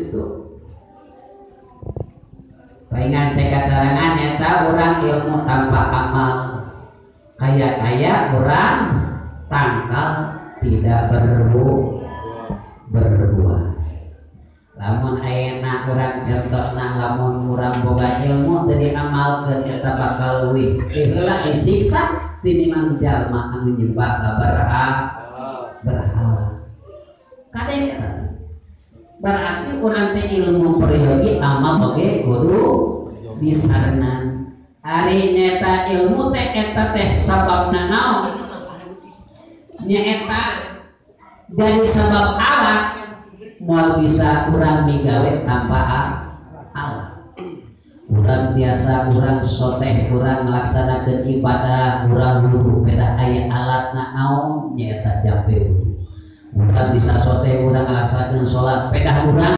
Itu palingan cek keterangan eta urang ilmu tanpa amal kaya-kaya urang tangkal tidak berbuah. Lamun ayeuna urang contohna lamun urang boga ilmu teu diamalkeun eta bakal leuwih heula disiksa tinimbang jalma anu nyembah ka berhala. Kade eta berarti urang teh ilmu peryogi amal oge kudu disarenan. Ari nyeta ilmu teh eta teh sababna naon? Nyaeta jadi sabab alat moal bisa urang migawe tanpa alat. Urang tiasa urang soteh urang ngalaksanakeun ibadah urang wudu beda aya alatna naon nyaeta jampe wudu. Urang bisa soteh urang ngalaksanakeun salat pedah urang